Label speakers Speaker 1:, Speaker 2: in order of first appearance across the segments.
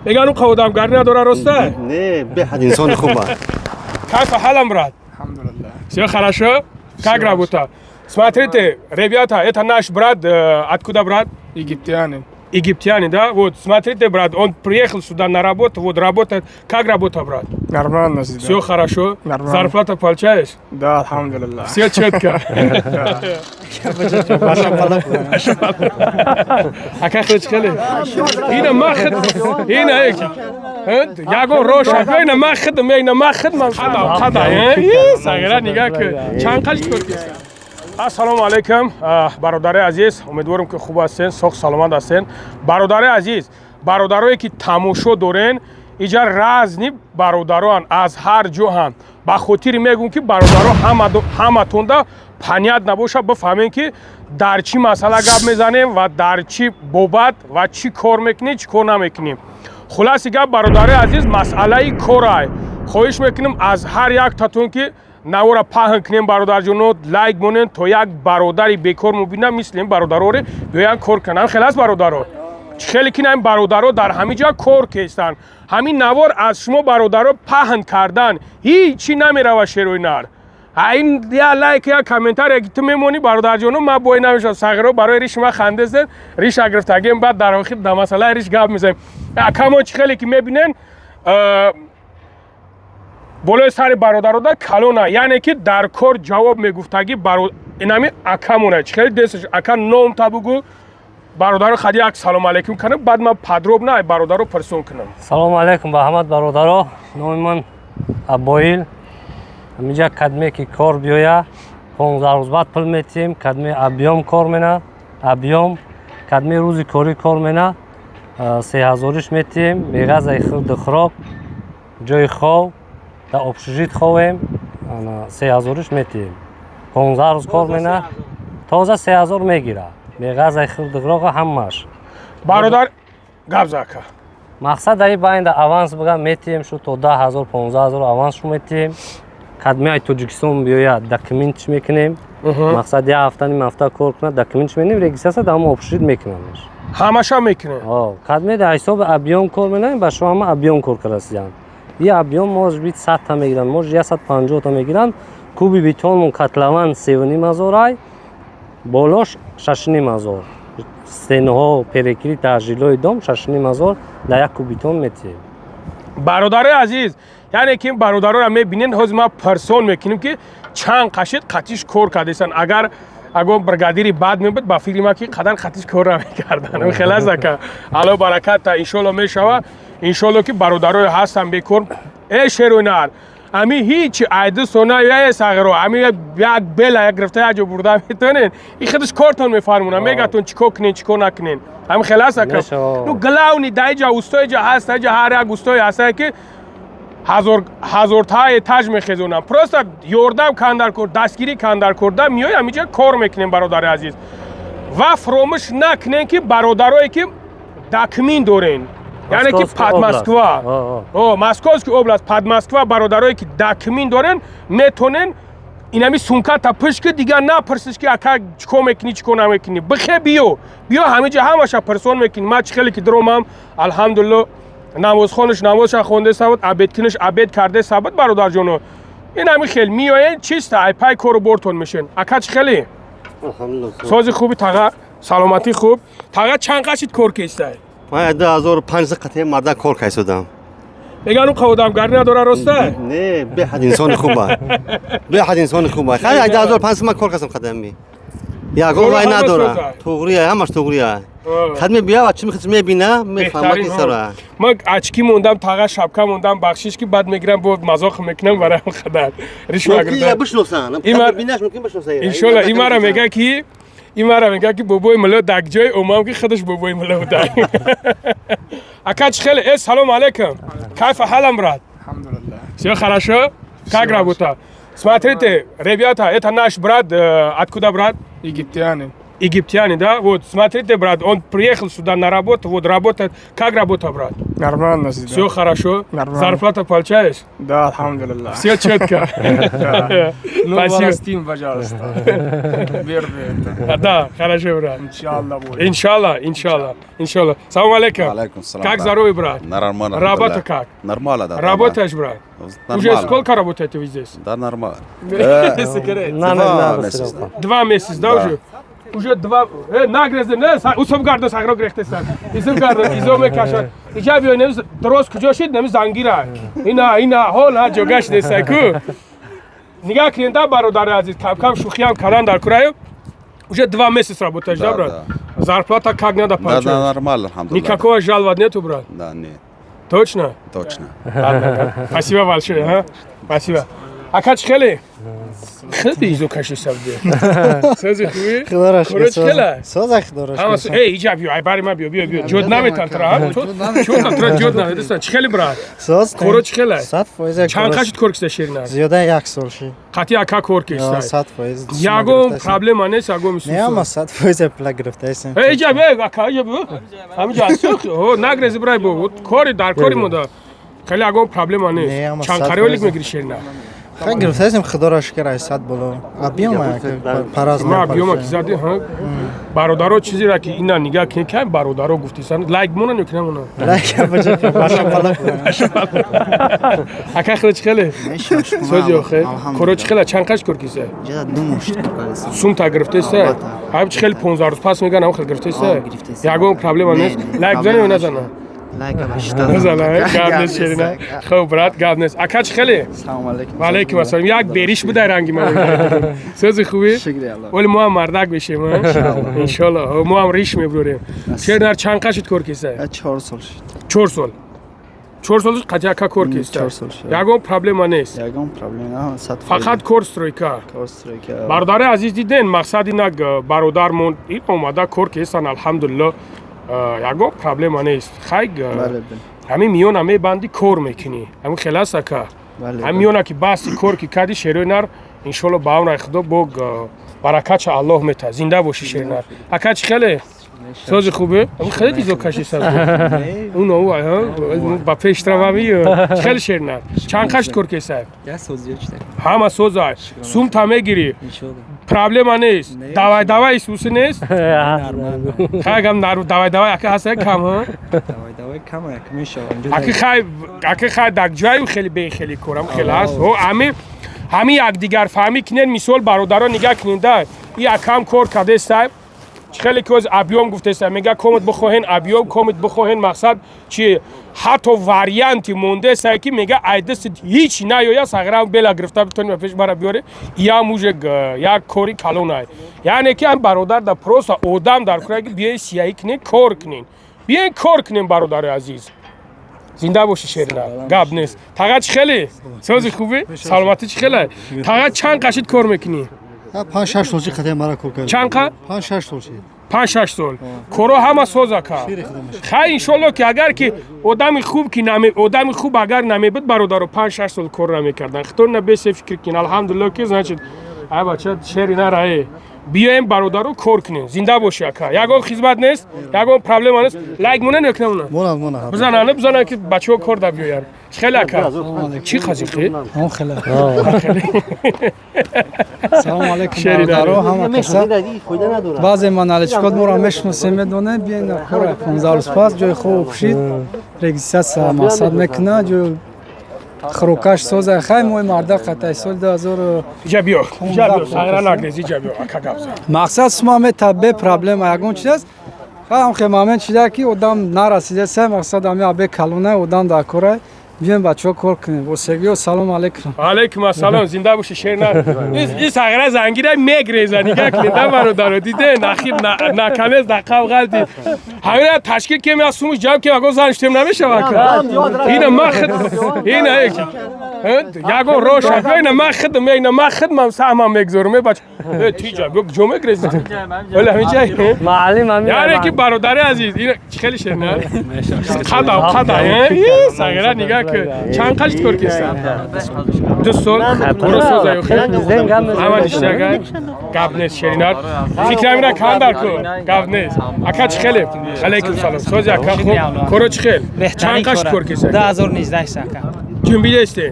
Speaker 1: Меган, ӯ одамгарӣ надора, роста?
Speaker 2: Не, беҳад инсони хуба.
Speaker 1: Кайфа ҳалам, брат?
Speaker 3: Алҳамдулиллаҳ.
Speaker 1: Все хорошо? Как работа? Смотрите, ребята, это наш брат. Откуда, брат?
Speaker 3: Египтянин.
Speaker 1: Египтянин, да? Вот, смотрите, брат, он приехал сюда на работу, вот работает. Как работа, брат?
Speaker 3: Нормально.
Speaker 1: Все хорошо?
Speaker 3: Нормально.
Speaker 1: Зарплата получаешь?
Speaker 3: Да, алҳамдулиллаҳ.
Speaker 1: Все четко.
Speaker 2: Баша.
Speaker 1: Ака, хеле хеле. Ина ма хид, ина ягон роша, ина ма хидм, ина ма хидм, қада, қада, сағира нигаҳ ки чанд қаш кор. Ассалому алайкум, бародари азиз, умедворам, ки хуб ҳастен, соғ саломат ҳастен. Бародари азиз, бародарое ки тамошо дорен, иҷа разни бародароан, аз ҳар ҷоҳанд. Ба хотири мегӯм, ки бародаро, ҳаматонда понятно набоша, бифаҳмем, ки дар чӣ масъала гап мезанем ва дар чӣ бобат ва чӣ кор мекунем, чӣ кор намекунем. Хулоси гап, бародари азиз, масъалаи корай. Хоҳиш мекунем аз ҳар яктатон, ки навора паҳн кунем, бародарҷоно, лайк монем, то як бародари бекор мубина, мисли ин бародароре биёянд, кор кунанд. Хеле аст, бародаро, хеле ки ин бародаро дар ҳамин ҷо кор кестанд. Ҳамин навор аз шумо, бародаро, паҳн кардан ҳичи намерава, шерои нар. Ин я лайк, я комментария ки ту мемонӣ, бародарҷоно, ман бой намешавам. Сағиро барои риши ма хандестен, риша гирифтагем, баъд дар охир дар масъалаи риш гап мезанем. Акамо, чӣ хеле ки мебинен, болои сари бародарода калона, яъне ки дар кор ҷавоб мегуфтагӣ инами акамона. Чӣ хеле десташ, ака, номта бугӯ, бародаро хади як салом алейкум кунам, баъд ман подробно ай бародаро пурсон кунам.
Speaker 4: Салому алейкум ба ҳамат бародаро. Номи ман Аббоил. Ҳаминҷа кадме ки кор биёя, 15 рӯз баъд пул метиҳем. Кадме объём кор мена, объём, кадме рӯзи корӣ кор мена, 3000-иш метиҳем, беғазаи хурду хӯрок, ҷои хов, дар общежит ховем, 3000-иш метиҳем. 15 рӯз кор мена, тоза 3000 мегира, беғазаи хурду хӯрока ҳамааш.
Speaker 1: Бародар, гап за, ака.
Speaker 4: Мақсад дар ин байнда аванс бигам, метиҳем шу то 10 000, 15 000 аванс шу метиҳем. Кадмеай Тоҷикистон биёяд, документш мекунем. Мақсад, як ҳафта, ним ҳафта кор кунад, документш менем, регистрация дар ҳама общежит мекунамаш.
Speaker 1: Ҳамаша мекунем?
Speaker 4: Кадме дар ҳисоби объём кор менаем, ба шумо ҳама объём кор карасиянд. И объём может быть 100-та мегиранд, может 150-та мегиранд. Куби бетонмон котлован 3500 ай, болош 6500, стенаҳо, перекрытия, жилой дом 6500 дар як куб бетон метиҳем.
Speaker 1: Бародари азиз, яъне ки ин бародароро мебинен, ҳозир ман пурсон мекунем, ки чанд қашид қатиш кор кардесан. Агар агон бригадири бад мебуд, ба фикри ман, ки қадар қатиш кор намекардан. Хеле аст, ака, алло бараката, иншолло мешава, иншолло, ки бародарое ҳастан бекор. Э, шерӯнар, ами ҳичи айду сона я сағиро, ами як бела як гирифта, як ҷо бурда метонен, и худаш кортон мефармона, мегатон чӣ кор кунен, чӣ кор накунен. Ами хеле аст, ака. Ну, главный дар иҷа устои ҷа ҳаст, иҷа ҳар як устое ҳастае, ки ҳазорта этаж мехезонам. Просто ёрдам кандар кор, дастгирӣ кандар корда, миёй, ҳамиҷа кор мекунем, бародари азиз. Ва фуромӯш накунем, ки бародарое ки документ дорен, яъне ки под Москва, о, Московский область, под Москва, бародарое ки документ дорен, метонен инами сумката пӯш, ки дигар напурсиш, ки ака, чӣ кор мекунӣ, чӣ кор намекунӣ. Бихе, биё, биё, ҳамиҷа ҳамаша пурсон мекунӣ. Ман чӣ хеле ки дуромам, алҳамдулилло, намозхонаш намозша хонде сабуд, обедкунаш обед карде сабуд. Бародарҷоно, ин ҳами хел миёен, чиста ай пай кору бортон мешен. Ака, чӣ хеле? Сози хуби, таға, саломатӣ хуб. Таға, чанд қашид кор кестай?
Speaker 2: Ман 2005 қатъи марда кор кайсудам.
Speaker 1: Меган, ӯ одамгарӣ надора, роста?
Speaker 2: Не, беҳад инсони хуба, беҳад инсони хуба. Хай, 2005 ман кор кардам қадами, ягон вай надора, туғрия, ҳамаш туғрия. Хад мебия ва чӣ мебина, мефаҳма, ки сара.
Speaker 1: Ман очки мондам, таға, шапка мондам, бахшиш, ки баъд мегирам, бо мазоқ мекунам, барои қадар ришва.
Speaker 2: Бишносанд, бинаш мумкин бишносанд.
Speaker 1: Иншолла. Имара мега, ки бобои мулло даг ҷои омам, ки худаш бобои мулло буда. Ака, чӣ хеле? Э, салом алейкум, кайфа ҳалам, брат? Все хорошо? Как работа? Смотрите, ребята, это наш брат. Откуда, брат?
Speaker 3: Египтянин.
Speaker 1: Египтяне, да? Вот, смотрите, брат, он приехал сюда на работу, вот работает. Как работа, брат?
Speaker 3: Нормально всегда.
Speaker 1: Все хорошо?
Speaker 3: Нормально.
Speaker 1: Зарплата получаешь?
Speaker 3: Да, алҳамдулиллаҳ.
Speaker 1: Все четко.
Speaker 3: Да. Ну,
Speaker 1: Спасибо.
Speaker 3: Фаластин, пожалуйста. Первый это.
Speaker 1: Да, хорошо, брат.
Speaker 3: Иншаллах будет.
Speaker 1: Иншаллах, иншаллах, иншаллах. Салам алейкум.
Speaker 5: Алейкум салам.
Speaker 1: Как
Speaker 5: Да.
Speaker 1: здоровье, брат?
Speaker 5: Нормально.
Speaker 1: Работа как?
Speaker 5: Нормально, да.
Speaker 1: Работаешь, брат?
Speaker 5: Нормально.
Speaker 1: Уже сколько работаете вы здесь?
Speaker 5: Да, нормально.
Speaker 1: Секрет.
Speaker 5: Два месяца.
Speaker 1: 2 месяца, да,
Speaker 5: Да.
Speaker 1: уже? Уже два. Нагрезде, не, усоб гардо сагро грехтесан. Исоб гардо, изо мекашад. Иҷа биё, неми дроз куҷо шид, неми зангира. Ина, ина, ҳол, ҳа, ҷогаш несай ку. Нигаҳ кунед, да, бародари азиз, кам-кам шӯхиам кардан дар кураю. Уже 2 месяца работаешь, да,
Speaker 5: Да,
Speaker 1: брат? Зарплата как надо
Speaker 5: Да,
Speaker 1: получаешь?
Speaker 5: да, нормально, алҳамдулиллаҳ.
Speaker 1: Никакого жалоба нету, брат?
Speaker 5: Да, нет,
Speaker 1: Точно?
Speaker 5: точно.
Speaker 1: Ладно, спасибо большое, ха? Спасибо. Ака, чӣ хеле? Хеле изо каши сабде. Сози хуби?
Speaker 6: Худоро
Speaker 1: Куро чӣ хела?
Speaker 6: Соза худоро
Speaker 1: Ҳама эй, иҷа биё, ай бари ма биё, биё, биё. Ҷод наметан тра, чо тра ҷод наметан. Чӣ хеле, брат?
Speaker 6: Соз.
Speaker 1: Куро чӣ хела?
Speaker 6: 100%.
Speaker 1: Чанд қашит кор киста, шерина?
Speaker 6: Зиёда як сол ши.
Speaker 1: Қати ака кор киста.
Speaker 6: 100%.
Speaker 1: Ягон проблема нест, ягон
Speaker 6: Не, ама 100% пла гирифтаистем.
Speaker 1: Эй, иҷа биё, ака, иҷа биё. Ҳамиҷа асух, о, нагрези брай бо. Кори дар кори мода. Хеле ягон проблема
Speaker 6: Не,
Speaker 1: нест.
Speaker 6: ама
Speaker 1: Чанд
Speaker 6: сад
Speaker 1: қариолик
Speaker 6: фоиз.
Speaker 1: мегири, шерина?
Speaker 6: Хай гирифтаистем, худоро шукр, ай 100 боло. Объёма параз.
Speaker 1: Ма объёма ки зади, ҳа? Бародаро, чизеро ки ина нигаҳ кунед, кай бародаро гуфтисан, лайк монан ё ки намонан?
Speaker 6: Лайк баҷа баша пала.
Speaker 1: Ака, хеле чӣ хеле? Сози охе? Коро чӣ хеле? Чанд қаш кор киса?
Speaker 7: Ду мушт кардастам.
Speaker 1: Сумта гирифтеса?
Speaker 7: Албатта.
Speaker 1: Ҳаб чӣ хеле 15 рӯз пас меган, ам хел гирифтеса?
Speaker 7: О, гирифтеса.
Speaker 1: Ягон проблема
Speaker 7: Не,
Speaker 1: нест?
Speaker 7: не,
Speaker 1: Лайк бизанӣ ё
Speaker 7: проблема
Speaker 1: назана?
Speaker 7: Лайка башта.
Speaker 1: Назана, гап нест, шерина. Хуб, брат, гап нест. Ака, чӣ хеле?
Speaker 7: Салом алейкум.
Speaker 1: Ва алейкум ассалом. Як бериш будай ранги ман. Сози хуби?
Speaker 7: Шукри Аллоҳ.
Speaker 1: Вале мо ҳам мардак бешем, ҳа? Иншаллоҳ. Мо ҳам риш мебурем. Шернар, чанд қашит кор киса?
Speaker 7: 4 сол шуд.
Speaker 1: 4 сол. 4 сол қати ака кор киста.
Speaker 7: 4 сол шуд.
Speaker 1: Ягон проблема нест.
Speaker 7: Ягон проблема, 100%.
Speaker 1: Фақат кор стройка.
Speaker 7: Кор стройка.
Speaker 1: Бародари азиз, диден, мақсад инак бародармон ин омада кор кестан, алҳамдулилло, ягон проблема нест. Хай,
Speaker 7: Бале, бале.
Speaker 1: ҳамин миёна мебанди, кор мекунӣ, ҳамин хел аст, ака?
Speaker 7: Бале.
Speaker 1: Ҳамин миёна ки басти, кор ки кардӣ, шерои нар, иншолло, ба амраи худо бо баракатша Аллоҳ мета. Зинда бошӣ, шеринар. Ака, чӣ хеле? Сози хубе? Ҳамин хеле дизо каши саз уно ба пештравами. Чӣ хеле, шеринар? Чанд қашт кор кесай?
Speaker 7: Я сол зиёд шуда.
Speaker 1: Ҳама созай, сумта мегирӣ?
Speaker 7: Иншолло.
Speaker 1: Проблема нест? Давай давай исуси нест? Хай гам нару давай давай, ака, ҳаста кам, ҳа?
Speaker 7: Давай давай кама як мешава.
Speaker 1: Аки хай, аки хай, дар ҷаю хеле бехели корам хеле аст. О, ами ҳами якдигар фаҳмӣ кинен. Мисол, бародаро, нигаҳ кинен, и акам кор кардестай, чӣ хеле ки оз объём гуфтеста, мега комит бихоҳен, объём комит бихоҳен. Мақсад чи, ҳатто варианти мондестай, ки мега айдасти ҳеч наёя, сағирам бела гирифта битонӣ ба пеш бара биёре, иям уже як кори калонай. Яъне ки ам бародар да просто одам дар кора ки биёен, сияҳӣ кунен, кор кунен, биёен, кор кунен. Бародари азиз, зинда бошӣ, шерина, гап нест. Тага, чӣ хеле? Сози хубӣ? Саломатӣ чӣ хеле? Тага, чанд қашид кор мекунӣ?
Speaker 6: 5-6 сол чи қадар мара кор кардем.
Speaker 1: Чанд қа?
Speaker 6: 5-6 сол чи.
Speaker 1: 5-6 сол коро ҳама соз, ака. Хай, иншолло, ки агар ки одами хуб ки наме, одами хуб агар намебуд, бародаро, 5-6 сол кор намекардан. Хитон бесе фикр кин, алҳамдулилло, ки значит ай бача шери нарае. Биёем, бародаро, кор кунем. Зинда бошӣ, ака. Ягон хизмат нест, ягон проблема нест? Лайк монен ё ки намонан?
Speaker 6: Монад, монад.
Speaker 1: Бизананд, бизананд, ки бачаҳо кор да биёянд. Хеле, ака, чӣ қазиқӣ?
Speaker 8: Он хеле. Салом алейкум,
Speaker 1: Шери.
Speaker 8: бародаро, ҳама каса. Баъзе маналичкот моро мешиносем, медонем, биён кора 15 рӯз пас ҷои хоб пӯшид, регистрация мақсад мекунад, ҷои хӯрокаш соза. Хай, мои марда қатай соли 2000
Speaker 1: Иҷа биё, иҷа биё, сағира нагрез, иҷа биё, ака, гап зан.
Speaker 8: Мақсад сума мета, бе проблема, ягон чиз аст. Хай, ҳам хе момент шида, ки одам нарасида сай мақсад ами абе калона одам дар кора. Биён, бачаҳо, кор кунем. Босегиё, салом алейкум.
Speaker 1: Алейкум ассалом, зинда бошӣ, шерна. Ин сағира зангира мегреза, нигаҳ кунед, бародаро, диден, ахир наканез дақав ғалти. Ҳамина ташкил кем, я сумуш ҷамъ кем, агон зан штем намешава, ака. Ина махт, ина. Ягон роҳ шад, ина ман хидм, ина ман хидмам саҳмам мегзорам, э бач. Э тиҷа, бё ҷо мегрезӣ. Вале ҳамин ҷай.
Speaker 4: Маълим ҳамин.
Speaker 1: Яъне ки бародари азиз, ин чӣ хеле шер на? Қадам, қадам, сағира нигоҳ ки чанд қашт кор кеста? 2 сол, кора соза ё хел? Ҳама ништага, гап нест шеринар. Фикрам ина кандар ку, гап нест. Ака чӣ хеле? Алейкум салом. Сози ака хуб, коро чӣ хел? Чанд қашт кор кеста?
Speaker 9: 2019 ака.
Speaker 1: Ҷунбидесте?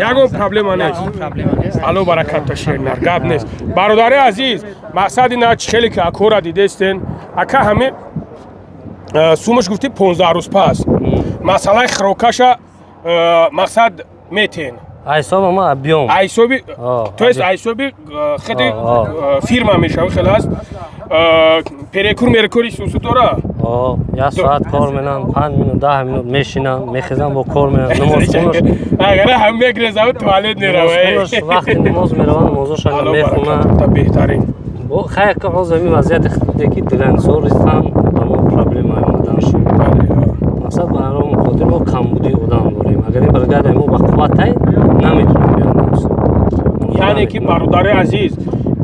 Speaker 1: Ягон проблема нест. Алло баракат та шеринар, гап нест. Бародари азиз, мақсад ина чӣ хеле ки акора дидестен, ака ҳами сумаш гуфти 15 рӯз пас. Масъалаи хирокаша мақсад метен.
Speaker 4: Айсоба ма биём.
Speaker 1: Айсоби, то есть айсоби худи фирма мешава хел аст. Перекур мерекури сусу дора?
Speaker 4: Як соат кор менам, 5 минут, 10 минут мешинам, мехезам бо кор менам. Намозхонаш.
Speaker 1: Агар ҳам мегрезам туалет мерава.
Speaker 4: Вақти намоз мерава, намозошро мехонам.
Speaker 1: Беҳтарин.
Speaker 4: Хайр, ки ҳозир ҳамин вазъияти ки дигансор истам, ба мо проблема омадан шуд. Мақсад ба ҳамон хотир мо камбудии одам дорем. Агар ин бригадаи мо ба қувватай наметонем биёнем.
Speaker 1: Яъне ки бародари азиз,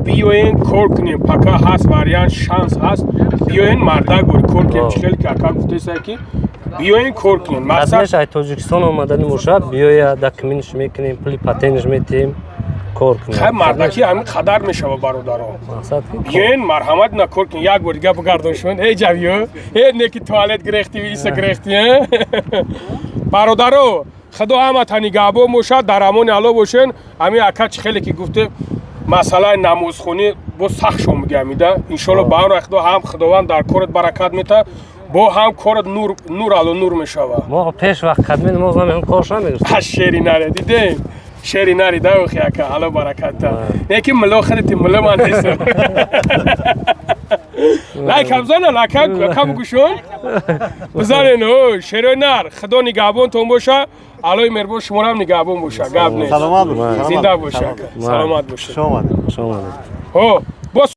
Speaker 1: биёен кор кунем, пока ҳаст вариант, шанс ҳаст, биёен мардак бори кор кунем. Чӣ хеле ки ака гуфтеса ки биёен кор кунем.
Speaker 4: Мақсад ай Тоҷикистон омадани бошад, биёя документш мекунем, пули патентш метиҳем, кор кунем.
Speaker 1: Хай мардаки ҳамин қадар мешава бародаро. Биёен марҳамат на кор кунем. Як бор дига бигардон шуд. Эй ҷавиё, э неки туалет гирехти, иса гирехти. Бародаро, худо ҳамата нигаҳбон бошад, дар амони Алло бошен. Ҳамин ака чӣ хеле ки гуфте масъалаи намозхонӣ бо сахт шом мегамида. Иншоалло ба он худо ҳам Худованд дар корат баракат мета, бо ҳам корат нур нур ало нур мешава.
Speaker 4: Мо пеш вақт кадми намоз намехон корш намегирифтем.
Speaker 1: Шери наре дидем. Шери нари да охи ака, ало баракат та. Неки мило худати мило ман нестам. Лайк ҳам занан ака, ака бугӯшон. Бизанен, о, шерои нар, Худо нигаҳбонтон боша. Аллои меҳрубон шуморо ҳам нигаҳбон боша. Гап нест.
Speaker 2: Саломат бош.
Speaker 1: Зинда боша ака. Саломат боша.
Speaker 2: Шумо омадед.
Speaker 4: Шумо омадед.
Speaker 1: Ҳо.